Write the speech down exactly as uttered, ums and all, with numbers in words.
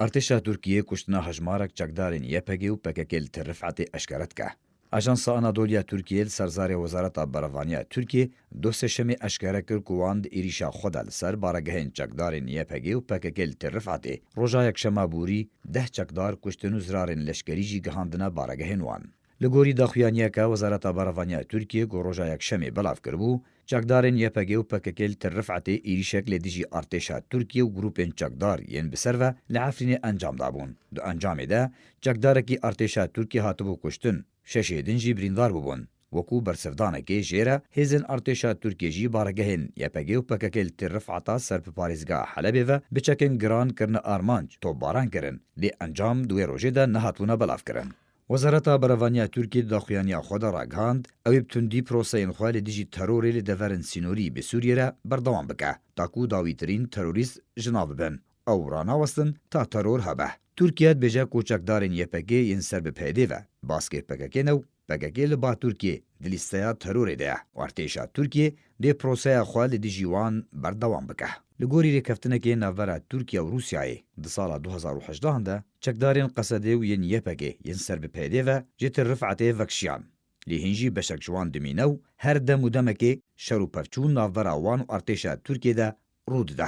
Artêşa Tirkiyê kuştina hejmarek çekdarên Y P G û P K K li Tel Rifetê eşkere dike. Ajansa Anadolu ya Tirkiyê li ser zarê Wezareta Berevaniya Tirkiyê doh sêşemê eşkere kir ku wan di êrîşa xwe de li ser baregehên çekdarên Y P G û P K K li Tel Rifetê roja yekşema borî deh çekdar kuştin û zirarên leşkerî jî gihandine baregehên wan. Li gorî daxuyaniyeke Wezareta Berevaniya Tirkiyê ku roja yekşemê belav kiribû, çekdarên Y P G û P K K li Tel Rifetê êrîşek li dijî artêşa Tirkiyê û grûpên çekdar yên bi ser ve li Efrînê encam dabûn. Di encamê de çekdarekî artêşa Tirkiyê hatibû kuştin, şeşê din jî birîndar bûbûn. Wekû bersivdanekê jê re, hêzên artêşa Tirkiyê jî baregehên Y P G û P K K li Tel Rifeta ser bi parêzgeha Helebê ve bi çekên giran kirine armanc, topbaran kirin, lê encam di wê rojê de nehatibûne belavkirin. Wezareta Berevaniya Tirkiyê di daxuyaniya xwe de ragihand, ew ê bi tundî proseyên xwe li dijî terorê li deverên sînorî bi Sûriyê re berdewam bike, ta ku dawîtirîn terorîst ji nav bibin. Ew ranawestin ta teror hebe. Tirkiye dibêje ku çekdarên Y P G yên ser bi P Y D'ê ve baskê P K K ne û P K K li ba Tirkiyê di lîsteya terorê de ye û artêşa Tirkiyê dê proseya xwe li dijî wan berdewam bike. Li gorî rêkeftinekê navbera Tirkiye û Rûsyayê di sala du hezar û hejdehan de çekdarên Qesedê û yên Y P G yên ser bi P Y D'ê ve ji Tel Rifetê vekişiyan. Lê hîn jî beşek ji wan dimîne û her dem û demekê şer û pevçûn navbera wan û artêşa Tirkiyê de rû dide.